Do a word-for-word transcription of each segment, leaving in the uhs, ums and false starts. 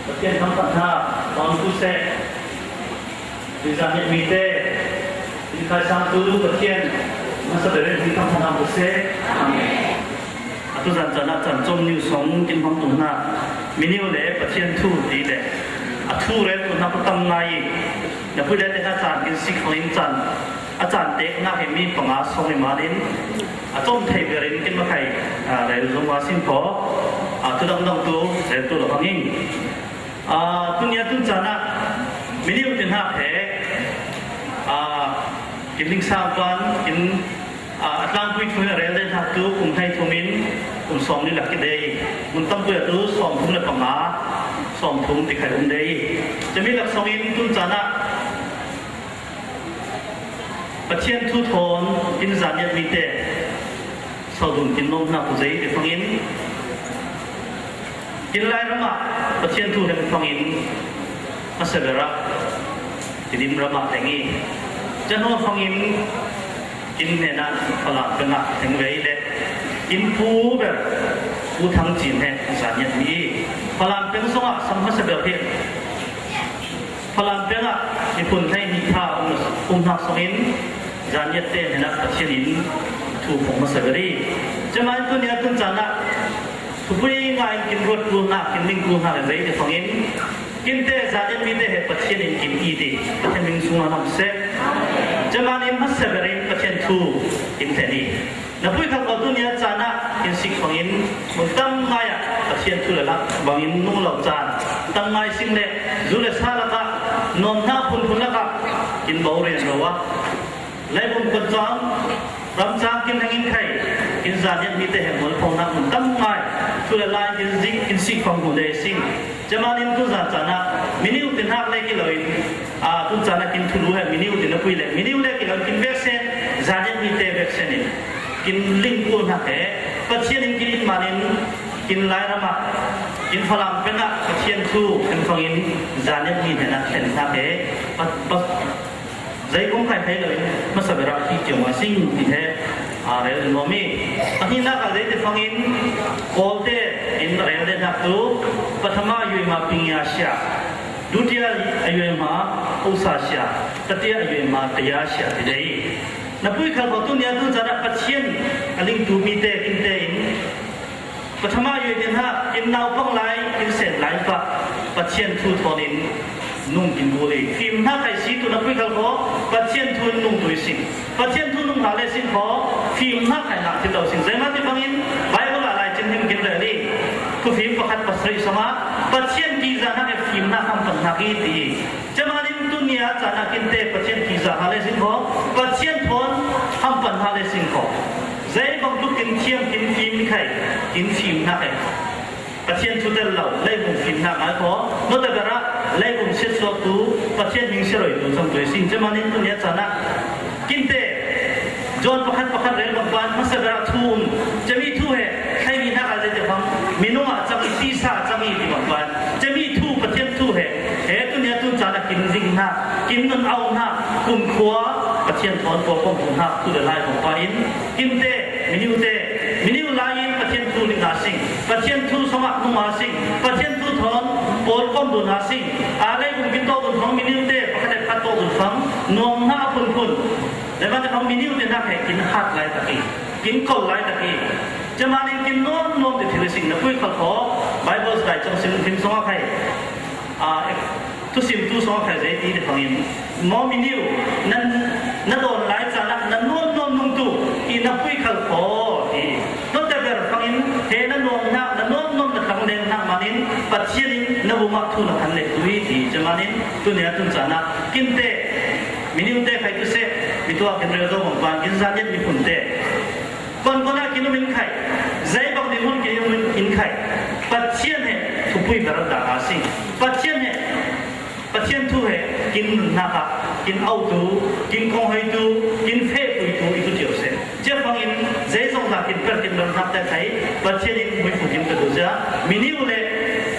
Pathian thangpathna tawng tu seh. Tuzan nih mite, in khai sang tu Pathian masa berin hi thangpathna tu seh. Amen. A tuzan caan ah caan com niu song kin hmang tu hna. Miniu le Pathian thu ti le a thu rel tu hna ko tam ngai i, na pui le te hna caan kin sik hmang in caan a caan tek nak he mi panga song i man in a com thei berin kin makai, aa, rel zong a sin ko, aa, tu dangdang tu rel tu lo hang in. Aa, tunia tun caan ah miniu tin hak he, aa, kin ling sang pan kin, aa, a tlangpui thu he rel dei hak tu kum hlei thum in kum sawm ni lak ki dei. Mun tam pui a tu sawm thum le panga, sawm thum ti khai um dei. Cami lak song in tun caan ah Pathian thu thawn in zaniat mite sawdun kin nom hna ku zei ti fangin kin Lairam ah Pathian thu heng fangin a seber ah Tidim ram ah heng i, cano fangin kin hnenah Falam peng ah heng ve le kin pu ber Pu Thang Cin he zaniat mi i Falam peng sungah sam a seber hi. Falam peng ah miphun hlei hnih pha um, um hnak sungin zaniat te hnenah Pathian in thu phung hmasa ve rih. Cemai tunia tun caan ah thupui ngai kin ruat kul hna, kin ling kul hna le zei te fangin kinte zaniat mite he Pathian in kin i ti Pathian min sung ah nam seh. Cemai in hmasa ve rih Pathian thu kin thlen i. Na pui khal ko tunia caan ah in sik fangin mun tam ngai ah Pathian thu le lak bangin nung lo caan tam ngai sing le zu le sa lakah nuam hna phunphun lakah kin bo rian lo ah leibung kan cang ram cang kin heng in khai kin zaniat mite he mualpho nak mun tam ngai thu le lai kin zik kin sik fang hun de sing. Cemai in tun zan caan ah miniu tin hak le ki lo in, aa, tun caan ah kin thulu he miniu tin a pui le miniu le ki lo in kin veksen zaniat mite veksen in kin ling kul hnak he Pathian in kin in man in kin Lairam ah kin Falam peng ah Pathian thu kan fangin zaniat mi hnenah thlen hnak he pa, pa, zei kong khai khai lo in hmasa ber ah hi kio ma sing ti he, aa, rel in nuam i. A hnihnak ah zei te fangin Kawlte in rel deuh hnak tu Pathama yuaima pingya sia, dutia a yuaima osa sia, tatia a yuaima taya sia ti dei. Na pui khal ko tunia tu caan ah Pathian a ling tu mite kinte in Pathama yuai tin hak in naupang lai in sen lai pah Pathian thu thawn in nung kin bu le fim hna khai si tu na pui khal ko Pathian thu in nung tu i sing. Pathian thu nung hna le sing ko fim hna khai nak thil lo sing. Zeimah ti bangin Bible ah lai cin him kin rel i thufim pakhat pasarih song ah Pathian ki zan hak e fim hna ham pan hnak i ti. Cemai in tunia caan ah kinte Pathian ki zan hna le sing ko Pathian thawn ham pan hna le sing ko. Zei bang tuk kin thiam kin fim khai kin fim hna khai. Pathian thu tel lo, leibung fim hna ngai ko, note ber ah leibung siatsuak tu, Pathian hming siaroi tu cang tu i sing. Cemai in tunia caan ah kinte John pakhat pakhat rel bang pan hmasa ber ah thu um, cemi thu he, thlei mi hnak ah zei te bang, minung ah cang i, tisa ah cang i ti bang pan, cemi thu, Pathian thu he, he tunia tun caan ah kin zing hna, kin nun au hna, kumkhua, Pathian thawn pawlkom hna, tu le lai bang pa in, kinte, miniu te, miniu lai in Pathian thu ning a sing, Pathian thu song ah nung a sing, Pathian thu thawn pawlkom dun a sing, a leibung kin tawk dun fang, miniu te, pakhat le pakhat tawk dun fang, nuam hna a phunphun. Leibang te hong miniu te nak he kin hat lai tak i, kin kol lai tak i. Cemai in kin nuam nuam te thil i sing na pui khal ko, Bible zai cang sim thim song a khai. Ah, thusim tu song a khai zei ti te fangin. Maw miniu, nan, na dawn lai caan ah, na nuam nuam nung tu, i na pui khal ko, ti. Note ber fangin, he na nuam hna, na nuam nuam na thlang deng hna manin, Pathian in na bum ah thu na khan le tu i ti. Cemai in, tunia tun caan ah, kinte, miniu te khai tu seh, mi tuak kin rel zo bang pan, kin zaniat miphun te. Kon kon ah kin um in khai, zei bang ding hun kin um in khai. Pathian he thupui ber da a sing. Pathian he, Pathian thu he kin nunnak ah, kin autu, kin konghoi tu, kin fehpui tu, i tu cio seh. Cia fangin, zei zong hna kin per kin ber hnak te khai, Pathian in muifu kin ka tu cia, miniu le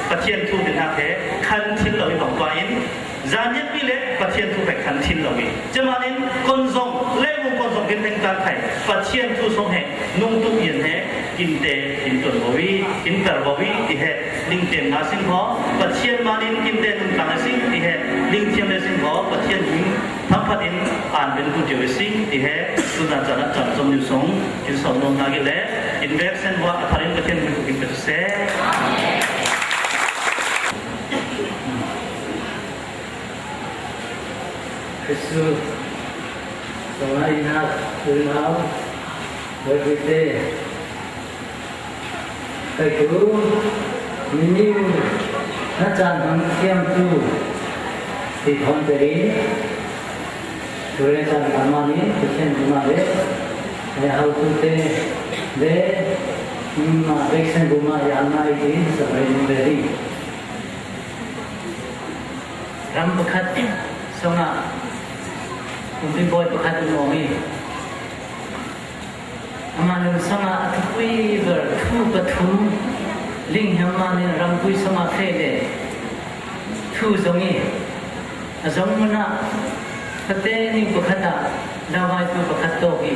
Pathian thu kin hnak he, khan thil lo i bang pa in, Zaniat mi le Pathian thu khai khan thin lo i. Cemanin kon zong, leivung kon zong kin heng ta khai. Pathian thu song he, nung tu ian he, Kinte in tuan bo i, in per bo i, ti he, ling tem na sing ho, Pathian manin kinte nung tang sing, ti he, ling tem le sing ho, Pathian hing, thang phat in, an ben ku tio sing, ti he, tu na chan a chan som niu song, in som nong na gi le, in vek sen wa, a tharin Pathian hing ku kin pe se. Jesu, sama ina, tu nau, Baibal te, Kei tu, minu, na chan hmang thiam tu, ti thon te in, tu re chan hmang ma ni, tu chen bu ma le, ai hau tu te, le, ma vek sen bu ma ya ngai ti, sa bai ni le ri. Ram pakhat, song a, kum pi boi pakhat no mi. Ama lungsang ah a thupui ber thu pathum ling hiam ma nin rampui song ah feh le thu zong i a zong mun ah pate ning pakhat ah lavaitu pakhat tawk i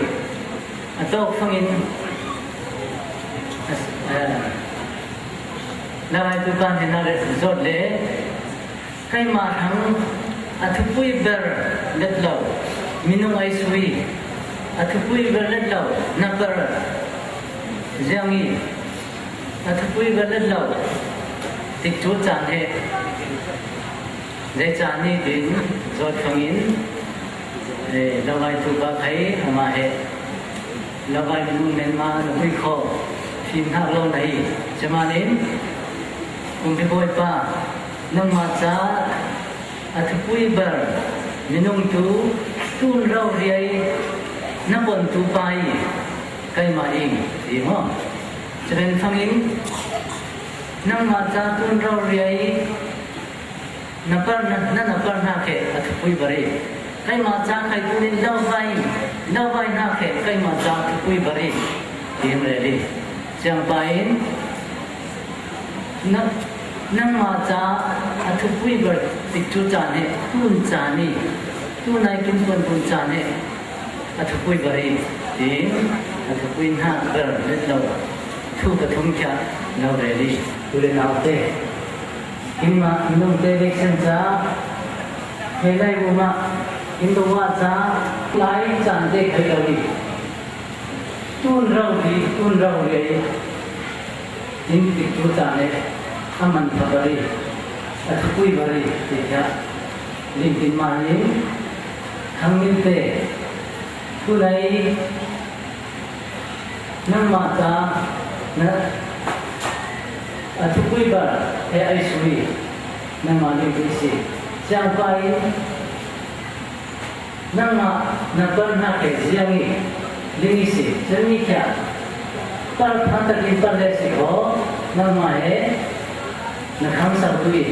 a tawk fangin a, a, lavaitu kan hin a zot le Keimah hang a thupui ber let lo, minung ai sui, a thupui ber let lo, na per ziang i, a thupui ber let lo, tik cu caan he, zei caan i tin, zawt fangin, eh, lavai tu ba khai, ama he, lavai minung men ma, na pui kho, fim hnak lo na hi, cemanin, kumpi bawi pa, Nangmah ca a thupui ber minung tu tun rau riai na pon tu pa i keimah ing ti maw? Ceben fangin nangmah ca tun rau riai na par na, na, na par hna khe a thupui ber i keimah ca khai tunin lo vai, lo vai hna khe keimah ca a thupui ber i ti in rel i. Siangpa in Nang, nangmah ca a thupui ber tikcu caan he tun caan i, tun ai kin tuan tun caan he a thupui ber i, tin a thupui hna ber let lo, thu pathum khia lo rel i. Tu le nau te, in mah minung te veksen ca, he lai bu mah, in bu mah ca, lai caan te khai lo i, tun rau i, tun rau i, Inn tikcu caan le a man pha bari, a thupui bari ti kha. Limtin mah in khangmil te, tulai nangmah ca na a thupui bar he ai sui, nangmah limtin si. Siangpa in Nangmah na par hna khe ziang i ling i si, cun mi khia par phan takin par le si kho, nangmah he na khang sau tu i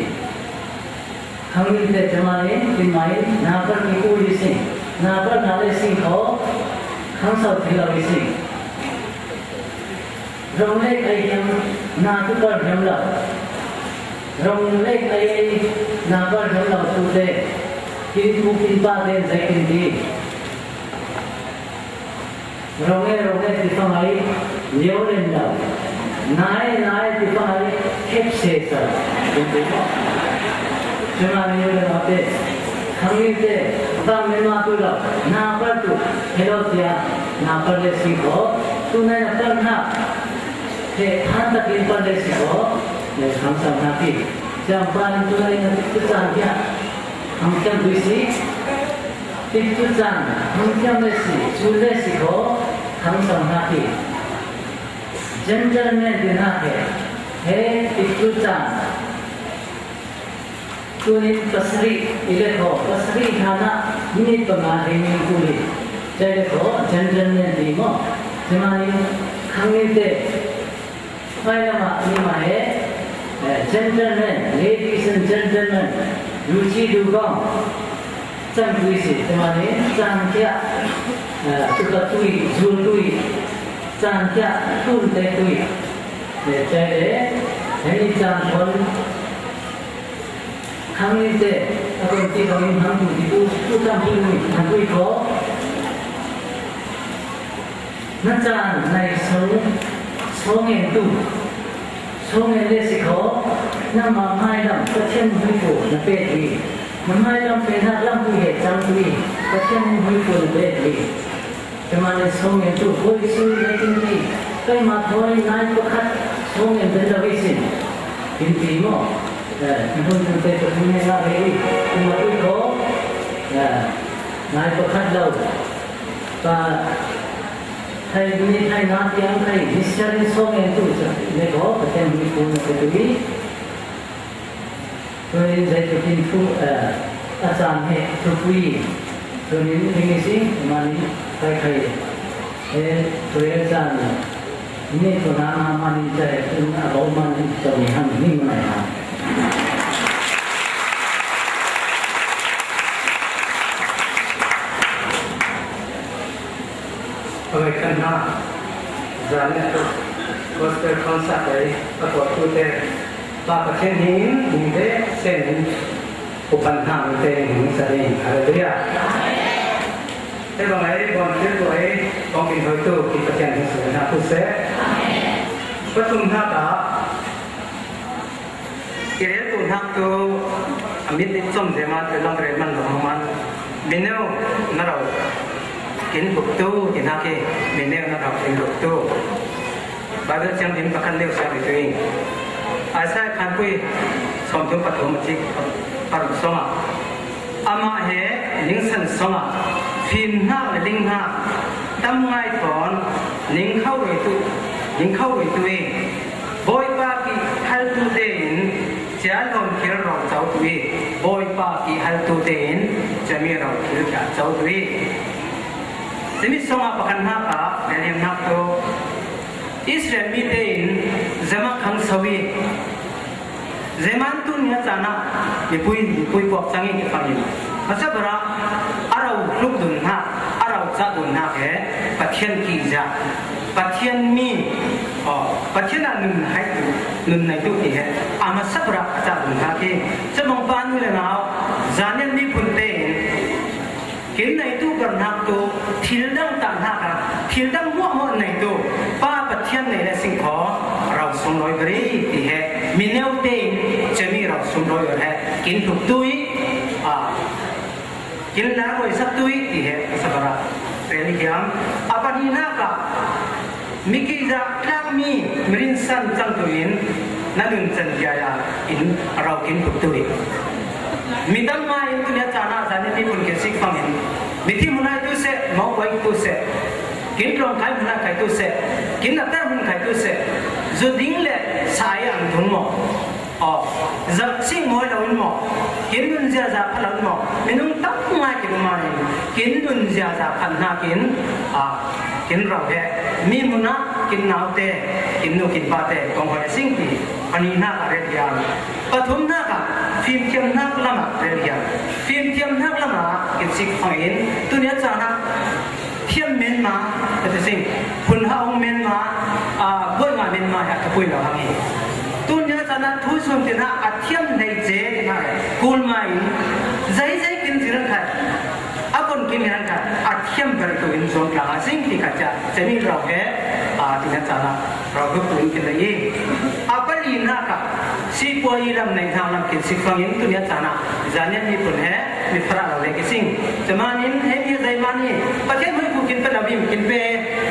khang ning te cama in tinmai na par mi ku i si, na par hna le si kho, khang sau thil lo i si. Rong lek ai hiam na tu par hiam lo. Rong lek ai ai na par hiam lo tu te. Kin tu kin pa te zai kin ti. Rong e rong e ti fang ai lio len lo. Nai nai ti fang ai khep se sa. Kin ti ko. Cuma lio len lo te. Khang ning te. Bang men ma tu lo. Na par tu. Hello tia. Na par le si ko. Tu nai na par na. He phan takin pan le si ko, le kham sam hna ti. Siangpa nih tu lai na tikcu caan tiah kham sam tu si. Tikcu caan kham sam le si, cu le si ko, kham sam hna ti. Gentleman ti hna he, he tikcu caan. Tunin pasarih i le kho, pasarih hlan ah minit panga hei ning kul i cai le kho, gentleman ti maw? Cemani khangin te hmailam ah nima he, eh, gentleman, ladies and gentlemen, duci dugong, cangtui si, cemani cangkhia, eh, tukatui, zultui, cangkhia, tunte tui, eh, cai le, hei cang khon, Khangin te, a kon ti bangin hmang tu ti tu, tu tam tu ni, hmang tu i ko. Na caan nai so, Sawngin tu, sawngin le si kho, nangma hmailam Pathian huipu na pek hi, na hmailam penak lam hui he cang tu hi, Pathian huipu na pek hi. Kemani sawngin tu, koi sui le kin ti, kei ma thoi nai pakhat sawngin ben da hi sin, kin ti mo, eh, na hun tu te tu ne na hi, kin ma tu kho, eh, nai pakhat lau, pa, Thai ni thai na tiang thai ni siarin sawngin tu sa ne ko Pathian huipu na ka tu hi. Tuin zai tu kin thu, eh, a cang he thupui. Tuin ring isi mani kai kai. Eh, tuin a cang ni tu na na mani zai tun a bau mani zai ni ham ni mai ha. Pakhat khan hna, zan le gospel concert ei a kawttu te, Pa Pathian hi in, ning te sen in, upan hna mi te in, sa ding. Hallelujah. Hei bang ei, bon thil tu ei, kong kin hoi tu, ki Pathian hi su na tu se. Pathum hna ta, I rel tu hnak tu, a mit nih com zeman tu lam rel man lo man. Mineu na rau kin buk tu, ti hnak hi, mineu na rau kin buk tu. Bible siang dim pakhat leu siang tu in. Isaiah khanpui sawm thum pathum a cik paruk sawng ah. Amah he ningsan sawngah fim hnak le ling hnak tam ngai fawn ning kho roi tu, ning kho roi tu i Bawipa ki haltu tein cia lawm thil ro co tu i Bawipa ki haltu tein ciami ro thil cia co tu i Timi sawngah pakhat hnak ah Daniel hnak tu Israel mi tein zeman khang so i Zeman tu nih a caan ah mipui, mipui puak cang i kifang in hmasa ber ah a ro hluk dun hna, a ro cah dun hna he Pathian ki zia, Pathian mi, aw, Pathian ah nun hai tu, nun nei tu ti he a hmasa ber ah a cah dun hna ki camang pa nu le nau, Daniel miphun tein Kin neitu karhnak tu thil dang tah hnak ah thil dang hmuahhmuah neitu Pa Pathian nei le sing kho ro sunglawi beri ti he mi neu tein cemi ro sunglawi he kin hluk tu i, ah, kin la roi sak tu i ti he a sabar ah rel hiam a pahnihnak ah Mikizah tlakmi mirinsan cangtu in na nuncan tiaya in a rau kin tuk tu ding. Mi tam ngai in tunia caan ah zan in miphun kin sik fangin mithi hmun ai tu seh, mawkwa tu seh, kin tlawng kai hmun ai kai tu seh, kin nater hmun kai tu seh, zu ding le sa ai ang tung maw? Aw, zat sing mawi lo in maw? Kin nun ziaza pha lo in maw? Minung tam ngai kin um in kin nun ziaza pha hna kin, ah, kin ro he mi hmun ah kin naute, kin nu kin pate kong hoi a sing ti pahnihnak ah rel hiam? Pathumnak ah fimthiamnak lam ah rel hiam? Fimthiamnak lam ah kin sik fangin tunia caan ah Thiam menma, ka ti sing, phun ha ong menma, aa, buai nga menma he a thupui lo hang hi. Tun nia caan ah thu sum tin ha a thiam nei ce tin ha he kul ma in, zei zei kin zir an khat, a kon kin han khat, a thiam ber tu in zuam tlang a sing ti khat cia, cemi rau he, aa, ti nia caan ah rau huk tu in kin lei i. A palinak ah, sipuai lam nei hna lam kin sik fangin, tu nia caan ah, zanian miphun he, mi farah lo le ki sing. Cemanin, he mi zeimani, Pathian hoi ku kin pe lo bim kin pe,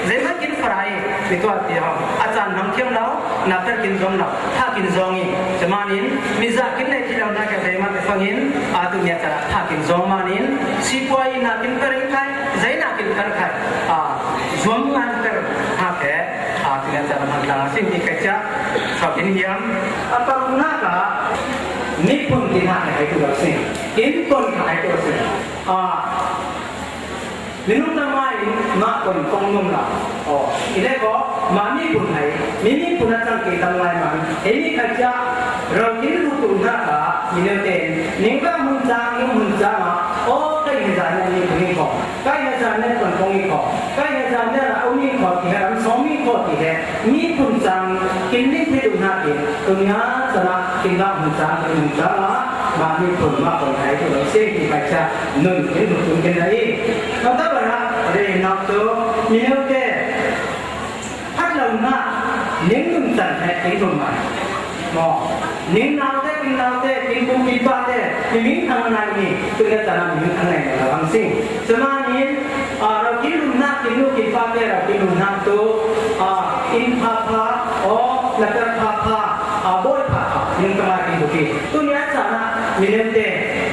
zeiman kin farah i, mi tuah ti hong. A caan hmang thiam lo, na per kin zong lo, tha kin zong i. Cemanin, mi zah kin lei ti lo na ka zeiman te fangin, a tu nia caan ah tha kin zong manin, sipuai na kin per in khai, zei na kin per khai, a, zuam ngan per, ha ke, a, tu nia caan hmang tlang a sing ti kai cia, sau kin hiam, a pang na ka, miphun kin ha hai tu lo sing, kin kon hai tu lo sing. A, Minung tangmai in mah kon kong nuam lo. Aw, i le ko, mah miphun hai, mi miphun a cang ke tangmai man, ei mi khat cia, ro kin ru tu hna ka, mi neu ten, ning ka hmun cang, ning hmun cang ah, aw, kei hi zan nih miphun in ko, kei hi zan nih kon kong in ko, kei hi zan nih ra um in ko, ti he ram sawm in ko, ti he, miphun cang, kin ning phi tu hna kin, tu nia caan ah, kin ka hmun cang, kin hmun cang ah, mah miphun mah kon hai tu lo sing ti khat cia nun kin hmu tung kin la i. Kata bar ah, rei nak tu, mi neu te, phat lo nak, Ning nuncan he kin thum mai. Mo. Ning naute, kin naute, kin pu kin pate, kin ning thang nai ni, tu ne tana ning thang nai na lang sing. Semanin, ah, rau kin lum na, kin nu kin pate, rau kin lum na tu, ah, in pha pha, o, na ter pha pha, ah, boi pha pha, ning tang nai kin bu kin. Tu ne tana, mi nem te,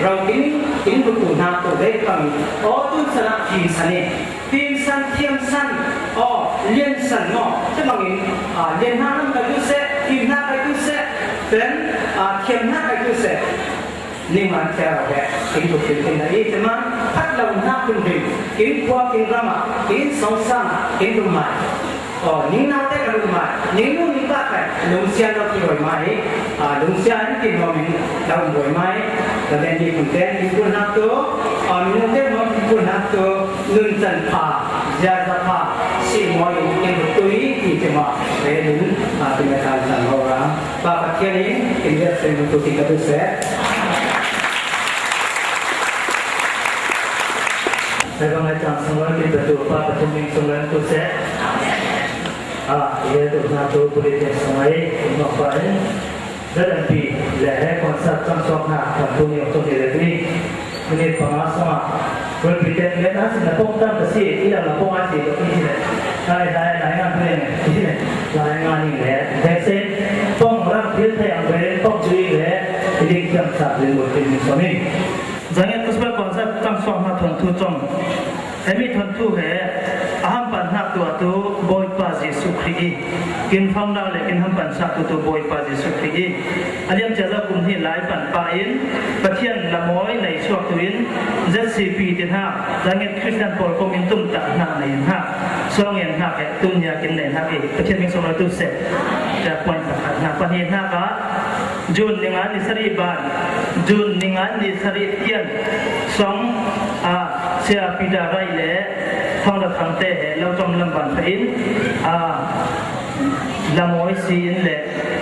rau kin, kin bu tu na tu dei kami. O, tu sana, kin sani. Pimsan, thiamsan, aw, liansan maw, cemangin, ah, lianhna lam kai tu seh, pimhna kai tu seh, pen, ah, thiamhna kai tu seh. Ningman cia rau he, kin tuk kin kin na i, cemang, phat lo hna kun rin, kin khua, kin rama, kin song sang, kin tum mai. Aw, ning nau te ka tum mai, ning nu ning pa kai, lungsian lo ki roi mai, ah, lungsian kin lo min, lo roi mai, lo den di kun ten, kin kun hak tu, ah, ning nu te mo kin kun hak tu, Nuncan pha, ziaza pha, si mawi in kin tui ti tima, redin, a, kin kan san ho ra. Pa Pathian in, kin ziat sen tu ti ka tu se. Hai bang ai chang sung ran kin tu, Pa Pathian min sung ran tu se. A, ye tu na tu, puli tin sung ai, kin nok pa in. Z M P le he concert cang suak na kan tu ni tu ni le tu ni. Minute panga sanga. Represent le na sin na pong tam ta si, i lam na pong a si, i si le. Lai, lai, lai nga tu le, i si le. Lai nga ni le. He se, pong ram thil thei ang le, pong tu i le, i dik kiam sa le, mo tu ni so ni. Zanget Gospel Concert cang suak na thon tu cong. Hemi thon tu he, a hampan hnak tu a tu, Bawipa Jesuh Khrih i. Kin founder le kin hampan sak tu tu Bawipa Jesuh Khrih i. A liam cia za kum hnih lai pan pa in, Pathian lamawi nei suak tu in, Z C P ti hna, Zanget Christian Pawl Kom in tum tak hna nei hna. Suang ngen hna he, tun nia kin nei hna i. Pathian min sung lai tu seh. Cia point pakhat hna, pahnih hna ka, June ni nga ni sarih ban, June ni nga ni sarih tian, song, ah, Sia Peter Rai le Thawng Za Thang te he lo cawm lam ban pha in, ah, lamawi si in le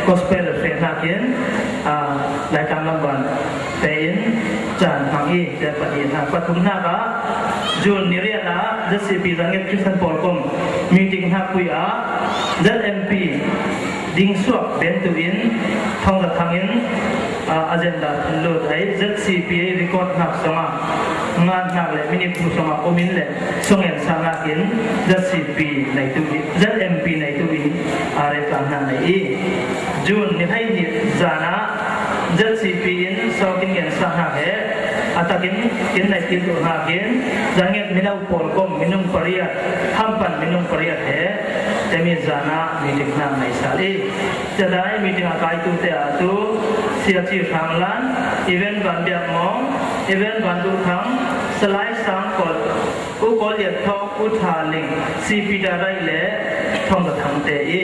gospel fe hna kin, ah, Laitlang lam ban pe in, caan hmang i, te pahnih hna, pathum hna ka, June ni riat ah, Z C P Zanget Christian Pawl Kom meeting hna pui ah, Z M P, Ding suak ben tu in, Thawng Za Thang in, ah, agenda thun lut ai, Z C P A record hnak song ah, ngan hnak le minute hmu song ah um in le, song en sa hnak in, Z C P nei tu in, Z M P nei tu in, ah, rel tlang hna nei i. June ni hleihnih zan ah, Z C P in sawk in ngen sa hnak he, a tak in, kin nei ti tu hnak in, Zanget mino pawl kom, minung pariat, hampan minung pariat he, temi zan ah, meeting hna nei sal i. Cia dai meeting a kai tu te ah tu, Sia Ci Hrang Lan, Event Van Biak Mawng, Event Van Duh Thang, Salai Sang Kawl, U Kawl Liat Thawk, U Tha Ling, C Peter Rai le Thawng Za Thang te i.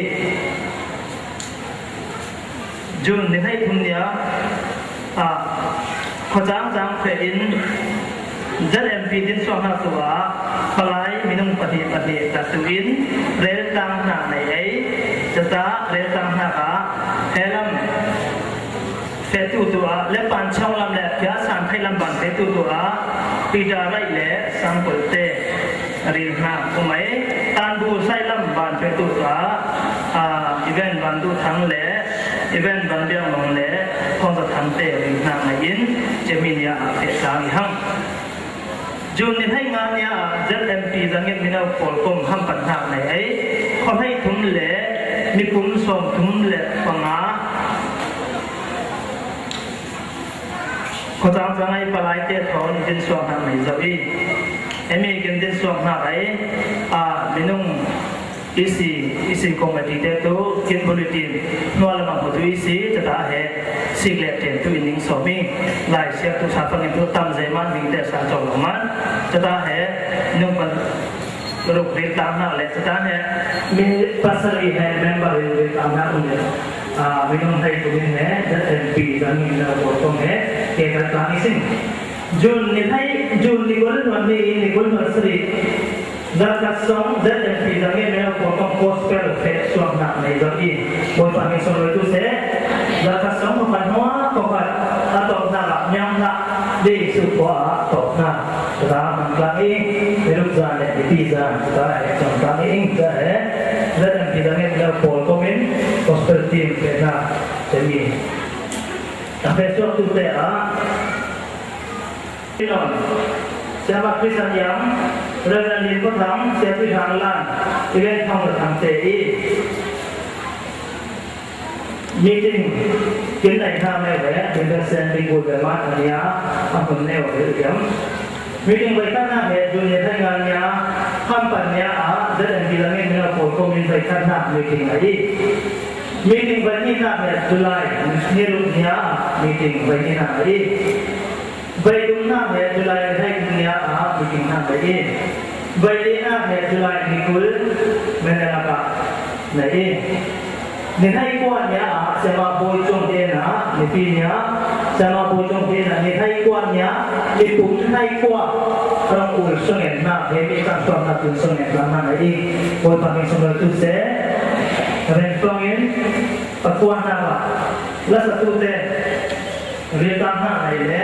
June ni hleihthum ni ah, ah, khuacang cang feh in, Z M P din suahnak tu ah palai minung pahnih pahnih dah tu in rel tlang hna nei ei. Cata rel tlang hna ah he lam feh tu tu ah le Pan Chong lam le Pia San Khai lam ban feh tu tu ah Peter Rai le Sang Kul te ril hna um ei. Tanbu Sai lam ban feh tu tu ah, ah, Event Van Duh Thang le Event Van Biak Mawng le Thawng Za Thang te ril hna ngai in, cemi ni ah feh tlang i hang. June ni hleinga ni ah Z M P Zanget mino pawl kom hampan hnak nei ei. Khuahleithum le mipum sawmthum le panga khuacang cang ai palai te thawn dinsuak hnak nei zoh i. Emi kin dinsuak hnak ei, ah, minung E C, E C committee te tu, kin bulletin, hnuai lam ah hmutu E C, cata he, sik le ṭen tu in ning sawm i, Lai Siangtho sa fangin tu tam zeihmanh hming te sa cawk lo man, cata he, nung pan ruk ril tlang hna le, cata he, mi pasarih he, member in ril tlang hna um le, ah, minung hei tu in he, Z M P, Zanget mino pawl kom he, ke kal tlang i sin. June ni hlei, June ni kul hnuan ni, ni kul hnuan sarih. Zarhkhat song Z M P Zanget mino pawl kom gospel feh suak hnak nei zoh i, Bawipa min sung lai tu seh. Zarhkhat song pakhat hnuah pakhat a tawng hna ah miang hlah, Dei su khua a tawpna ta man tlang i, i ruk zan le i pi zan ta he chang tlang i ing ta he. Zan an pi zan e lo pawl komin gospel team pe na te mi. A pe suak tu te a. Siapa Kristian yang Reverend Lim Ko Thang, Siapa Thang Lan, Event Thang Thang te i. Meeting kin nai hna nai ve, kin ve sen ding bu ve ma ania, a hun neu ve iam. Meeting vai khat na he, June ni thai nga nia, ham pan nia a, Z M P langin mina pol komin vai khat na meeting a i. Meeting vai ni na he, July ni ruk nia, meeting vai ni na a i. Vai dum na he, July ni thai kum nia a, meeting na a i. Vai li na he, July ni kul, Manila ka. Na i, ni hai kua nia ah, Siama Bawi Cung te na, ni pi nia, Siama Bawi Cung te na, ni hai kua nia, i pum ni hai kua, rang ul sung en na, he mi kan suam na tun sung en na, na i, Bawi pa mi sung tu se, ren plong in, pa kua na ba, la sa tu te, ri ta na na i le,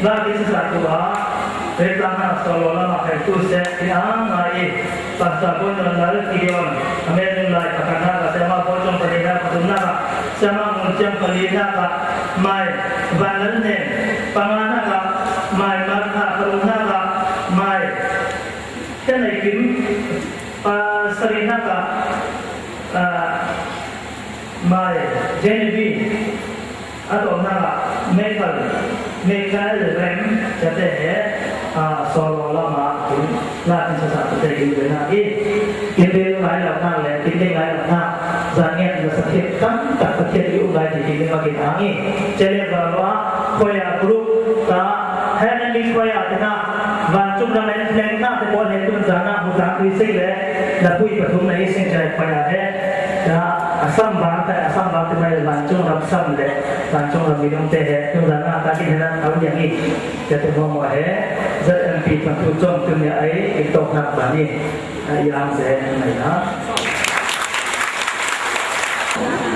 Lak i sasa tu ah, Rita na solo lama kai tu se ti ang ngai. Pastor Boy non lal ki dion. Amen lai pakana ka Siama Boy Cung pali na patum na ka. Siama Mun Ciang pali na ka. Mai. Van lal ne. Panga na ka. Mai. Martha palu na ka. Mai. Kenai kim. Ah, sari na ka. Ah, mai. Genevieve. A tawpna ah Michael, Michael Rem, cate he, ah, solo lama, kin, la kin sasa tate kin bena i, kin bel lai la na le, kin bel lai la na, zaniat na sa thiat tam tak sa thiat i um lai ti kin bel ma kin ang i. Chele ba wa, khoya group, ta, Heavenly Choir te na, van chung na men leng na te pon he tun zana, mu ta kui sing le, na pui pathum na i sing chai choir he, ta, Assam bang, ta, Assam bang te mai van chung ram sam le, Van chung lam minung te he, tun zan na ta kin he na thau yang i. Te te mo mo he, Z M P pan tu chom tun ya ai, i tok nak ban i. Ai yang se, nai na.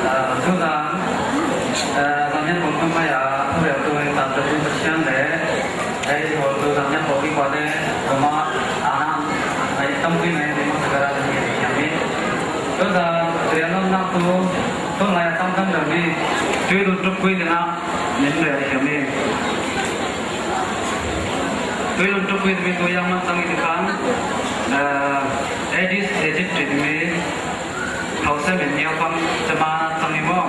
Ah, tun zan, ah, zan yan bom tun mai a, tu ya tu ta ta tu ta sian le. Ai, ho tu zan yan bom ki kwa de, ma, ana, ai, tam ki mai, ni ma ta ka ra ni ya mi. Tun zan, tu ya non na tu, tun lai tam tam da mi. Tu tu tu kui de na. Min le a hiam i. Tui lun tuk mi tu yang man tang i ti khan, eh, Aedes aegypti mi hausa min niau pang tema tang i maw.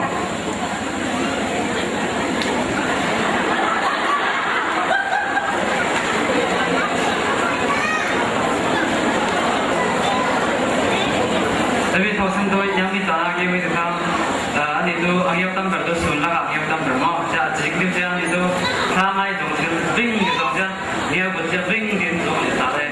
Tami hausa tu yang i ta ngi mi ti khan, eh, ani tu ang yau tam ber tu sun la ang yau tam ber maw. Ja, jik ni ja ani tu, sa ngai dong sil ding dong ja. Ngiau bun cia bing din zong in ta le.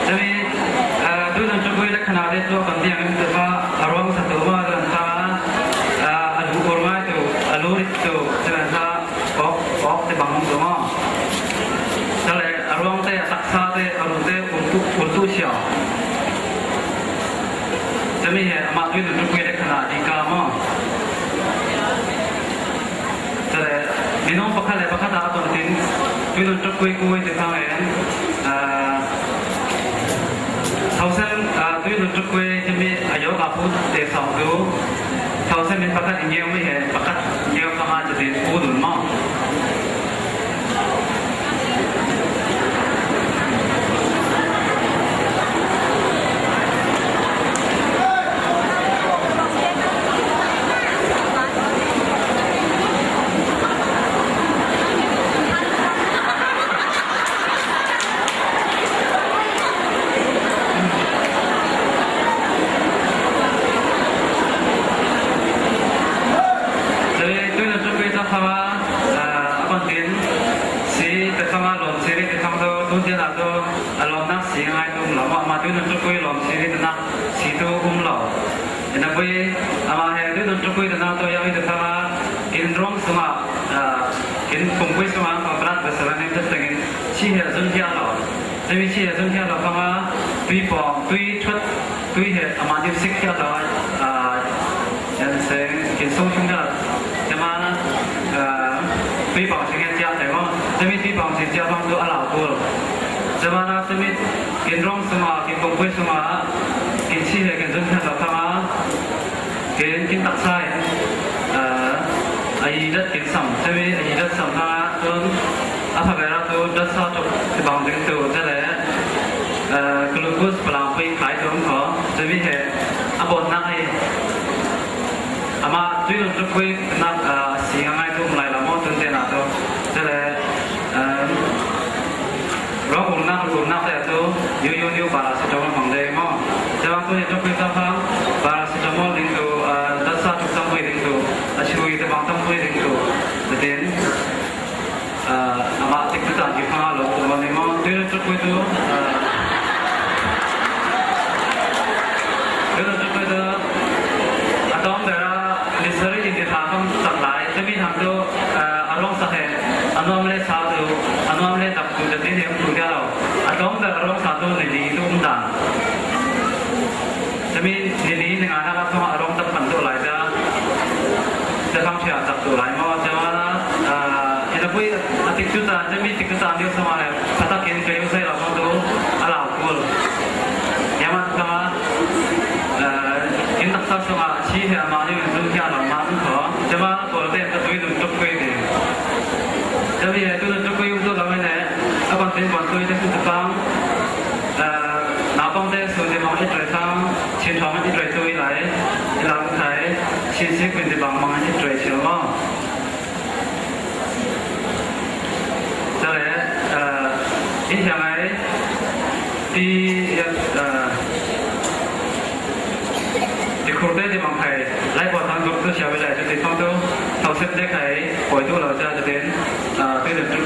Cumi, eh, tu zong cukui le khana le tu kan tiang in tu fa arwang sa tu ma zong ta, eh, alu ur ngai tu, alu rit tu, cumi ta. Pawk, pawk te bang om zong aw. Tale, a ruang te, a taksa te, a ru te, ultu, ultu sia. Tami he, ama tui nun tukui le khana di ka maw. Tale, minung pakhat le pakhat a ton tin, tui nun tukui kui te khang en, ah, Thausen, ah, tui nun tukui timi a yoga pu te sawng tu. Thausen min pakhat i ngiau mi he, pakhat ngiau kama te din pu dun maw. Tui, tui nun tukui ta khama, ah, a kon tin, si te khama lawm si ri te khama tu, tun tian a tu, a lawmnak si ngai tu um lo, ma, ma tui nun tukui lawm si ri te nak si tu um lo. Ina pui, ama he tui nun tukui te nak tu yang i te khama, in rong suma, ah, Kin pumkui sunga pamrat ve seven em tet tengin si he zun hia lo. Temi si he zun hia lo panga tui pong, tui thut, tui he ama ni sik hia lo. Ah, yan seng kin sung sung hia. Tema na, ah, tui pong sing hia tia temo. Temi tui pong sing tia pang tu ala kul. Tema na temi kin rong sunga, kin pumkui sunga, kin si he kin zun hia lo panga. Kin, kin taksa in, ah, a i dat kin sam, temi a i dat sam hang a tun, a pha bera tu dat sa tuk ti bang ding tu, tele, ah, glucose palang pui khai tu ko, temi he, a bon nak ai, ama tui lun tuk pui nak, ah, si ngai tu, um lai la mo tun te na tu, tele, ah, Rong urna, urna kaya tu, yu, yu, yu, paracetamol mang dei mo. Jawang tu, yu, tuk yu, tapang, paracetamol ding tu, ah, dasa tuk tam pui ding tu, ah, chui tapang tam pui ding tu. Betin, ah, ama tik tu tan di pang lo tu mo ni mo. Tu, yu, tuk yu tu, ah, tu, yu, tuk yu tu, atom bera, listeri in di thang tam tak lai, temi thang tu, ah, arong sa he, anom le sa tu, anom le dap tu, jadi ni tu dia lo. Atom ber arong sa tu ni ni tu um dan. Temi ni ni ni nga na ka tu arong dap pan tu lai da. Te thang sia tak tu lai mo, te ma na, ah, ina pui atik tu ta, temi tik tu ta ni sama le, patak kin ke yu sai la mo tu, ala kul. Ya ma ta ma, ah, in tak sa sama, si he ma ni tu ya la ma tu ko. Te ma Kol te ta tui dum tuk kui di. Te bi he tu dum tuk kui um tu la me ne. A kon tin kon tui te tu tang. Eh, na pang te su di mang i tui tang. Chin thong i tui tui lai. I lang thai. Chin si kuin di bang mang i tui chin lo. Te le, eh, i hiang ai. Ti, eh, Ti khur te ti mang khai, lai pua thang dur tu sia ve lai tu ti thong tu, thau sep te khai, poi tu lo cha te ten, ah, tu tu tu